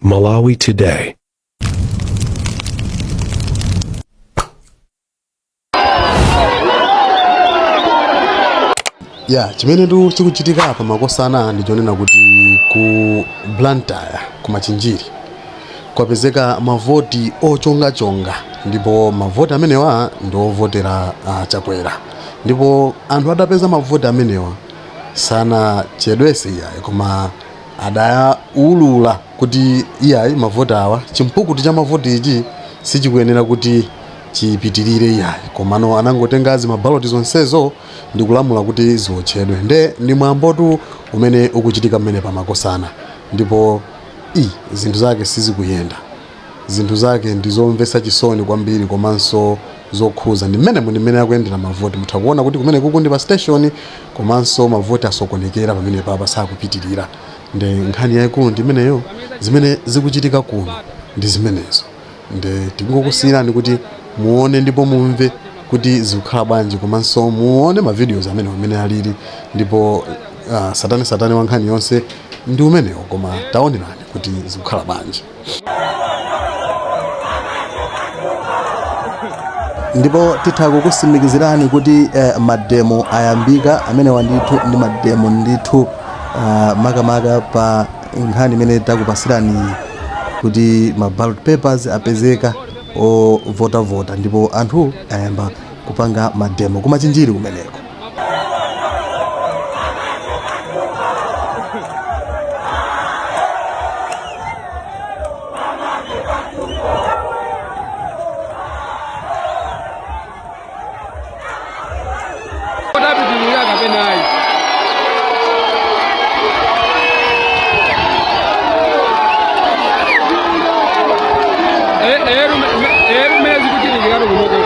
Malawi Today. Ya, chimenetu chikuchitika apa, makosana, ndi chonena kuti ku Blantyre, ku Machinjiri, kwapezeka mavoti ochongachonga, ndipo mavoti amenewa ndi ovotera Chakwera. Ndipo anthu atapeza mavoti amenewa sanachedwese iyayi, koma adaulula kuti iyayi, mavoti awa, chimpukutu cha mavoti ichi sichikuyenera kuti chipitirire iyayi. Komano anangotenga zimabaloti zonsezo ndi kulamula kuti ziwotchedwe. Nde ndi mwambotu umene ukuchitika mmene pamakosana, ndipo i zinthu zake sizikuyenda. Zinthu zake ndi zomvetsa chisoni kwambiri komanso zokhuza. Ndi mmene ndi mmene akuyendera mavoti. Mutha kuona kuti kumene kuku ndi pa station, komanso mavoti asokonekera pamene papa, sakupitirira. Ndi nkhani yayikulu ndi imeneyo. Zimene zikuchitika kuno ndi zimenezo. Nde tingokusiyirani kuti muone ndipo mumve kuti zikukhala bwanji, komanso muone ma videos amene alili. Ndipo satani satani wa nkhani yonse ndi umenewo, koma taonerani kuti zikukhala bwanji. Ndipo titha kukusimikizirani kuti mademo ayambika. Amenewa ndithu ndi mademo ndithu, makamaka pa nkhani imene takupasirani kuti ma ballot papers apezeka ovotavota, ndipo anthu ayamba kupanga mademo kuMachinjiri kumeneko. Tapitirira kapena ayi? Eru mene zikuchitikiratu kunoko,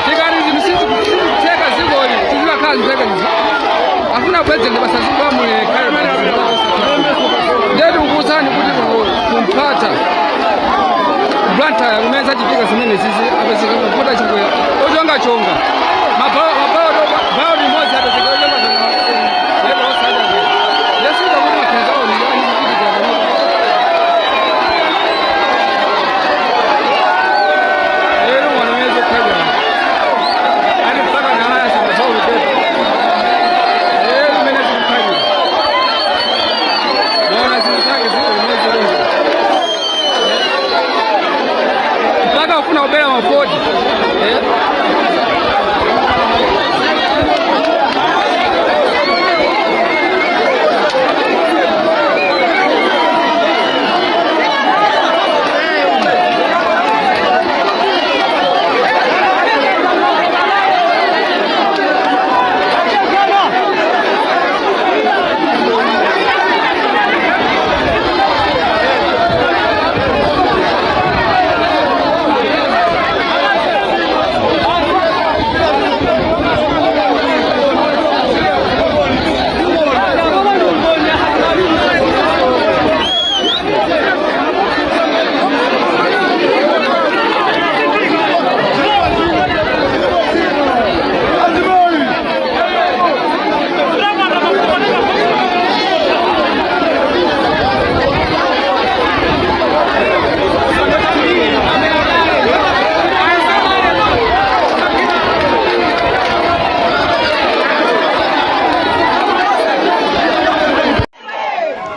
tikati zinthu sizikutheka, zikoli sizikakhala zitheka, afuna president basazikulamule. Ndetu kukuwuzani kuti kumphata Blantyre kumene zachitika zimene zizi, apezeka mavuta Chakwera ochongachonga, maballot imodzi apezeka ochongachonga lero osachakwera lesika kuti makhenza awo ndi kuchitikira panopo. Lero mwana zokhalira ali mpaka nalaya samaballot paper. Lero mene zikukhalira, bona zinthu zake ziko zimene zilonjera, mpaka ufuna kubera mavoti, eh?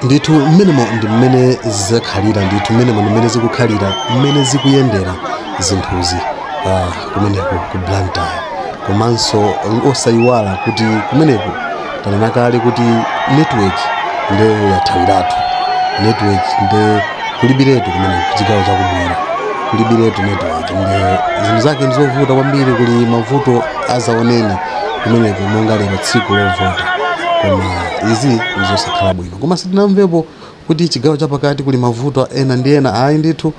Ndithu mmenemo ndi mmene zikhalira, ndithu mmenemo ndi mmene zikukhalira, mmene zikuyendera zinthuzi kumeneko ku Blantyre. Komanso osayiwala kuti kumeneko tanena kale kuti network nde yathawiratu, network nde kulibiretu kumeneko. Kuchigawo chakumwera kulibiretu network, nde zinthu zake ndizovuta kwambiri. Kuli mavuto azaoneni kumeneko monga lero tsiku lovota, koma izi ndizosakhala bwino. Koma sitinamvepo kuti chigawo chapakati kuli mavuto ena ndi ena, ayi ndithu.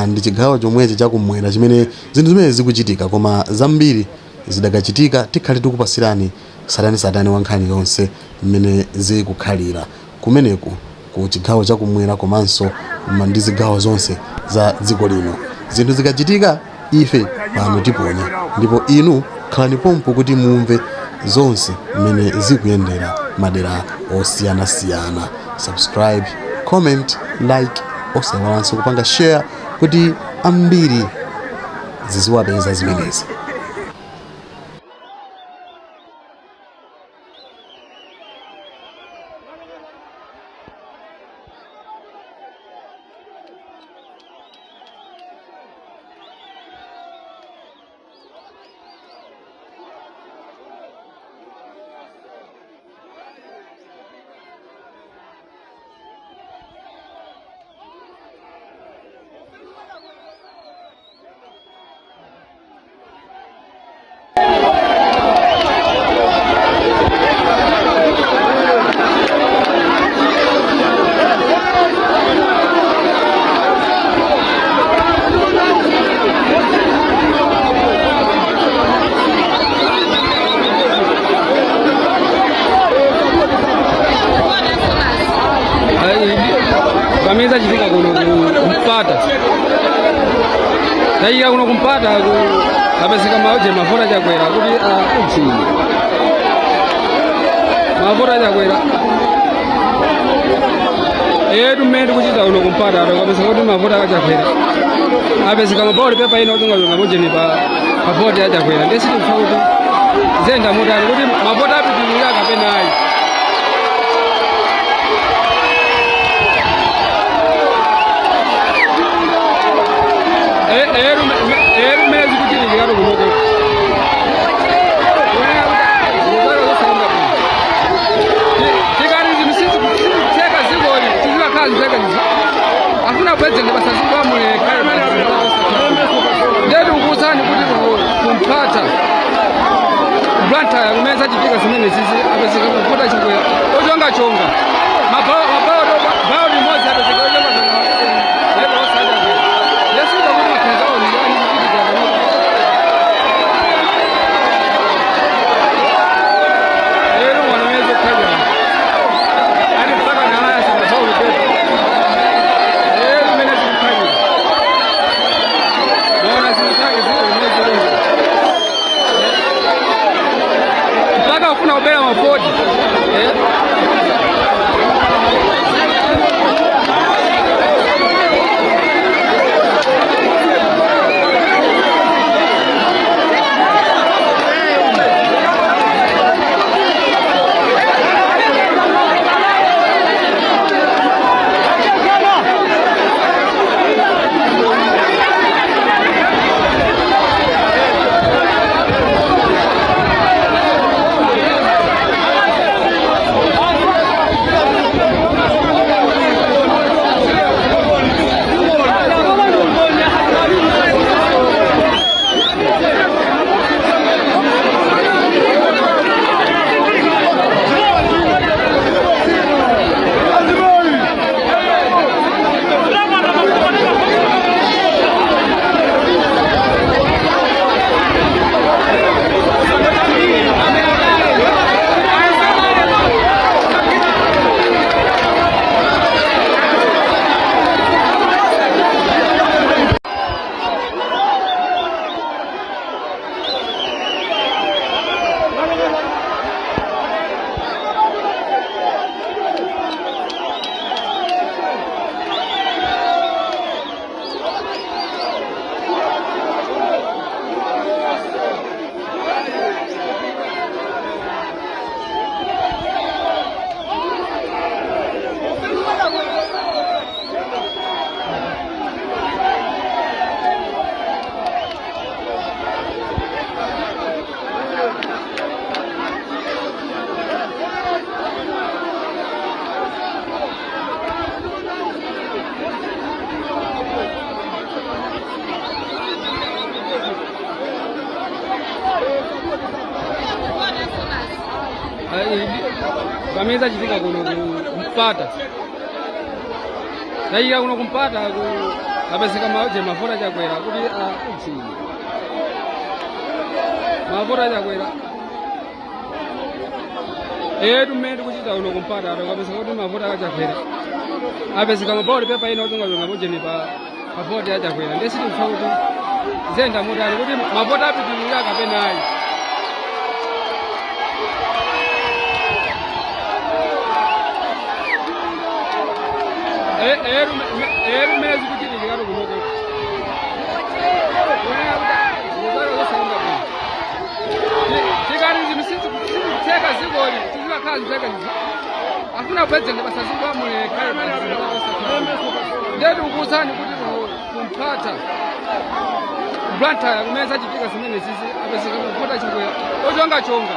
Ndi chigawo chomwechi chakumwera chimene zinthu zimene zikuchitika, koma zambiri zidakachitika tikhale tikupasirani satani satani wa nkhani yonse mmene zikukhalira kumeneku ku chigawo chakumwera komanso ndi zigawo zonse za dziko lino. Zinthu zikachitika ife pano tiponya, ndipo inu khalani pompo kuti mumve zonse mmene zikuyendera. Madera osiyanasiyana. Subscribe, comment, like, osayiwalanso kupanga share kuti ambiri ziziwapeza zimenezi. Pamene zachitika kuno kumpata, zachitika kuno kumpata apezeka maoje mafuta Chakwera kuti uchi mafuta Chakwera etu mmene tikuchita kuno kumpata ato kapezeka kuti mafuta aChakwera apezeka maballot paper ina ochongachonga mujeni pa pavoti aChakwera. Ndiye sitikufa kuti zenda mutani, kuti mavoti apitilira kapena ayi. Eru mmene zikuchitikiratu kunoko, tikati zinthu sizikutheka, zikoli tizikakhala zitheka, afuna president basazikuamulekale. Ndetu nkuwuzani kuti kumpata Blantyre kumene zachitika zimene zizi, apezeka mafuta Chakwera ochongachonga, maballot limodzi apezeka ochongachonga lero osachakwera lesika kuti makhenza awo ndiyani kuchitikira panopo. Lero mwanamwezi okhalira ali mpaka nalaya samaballot paper lero mmene zikukhalira maona zinthu zake zili zimene mpaka kufuna kubera mavoti, eh? Pamene zachitika kuno kumpata, zachitika kuno kumpata apezeka maoje mafuta Chakwera kuti uchi mafuta Chakwera etu mmene tikuchita kuno kumpata ato kapezeka kuti mafuta aChakwera apezeka maballot paper ina ochongachonga mujeni pa pavoti aChakwera. Ndiye sitikufa kuti zenda mutani, kuti mavoti apitilira kapena ayi. Zokhala zake afuna president basazingamule khale. Ndetu ukuwuzani kuti kuMphata, Blantyre, kumene zachitika zimene zizi, apezeka mavoti aChakwera ochongachonga,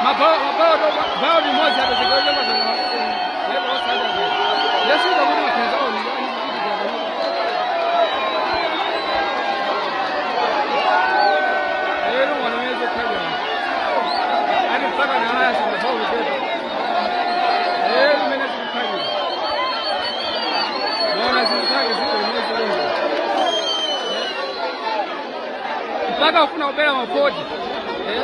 maballot imodzi apezeka ochongachonga lebo osachakwera. Ndesika kuti maphenza awo ndikuchitikira panopa. Lero mwana wezi okhalira ati mpaka nayasa maballot paper. Lero kumene zikukhalira, maona zinthu zake ziko limene zilonga, mpaka ufuna kubera mavoti, eh?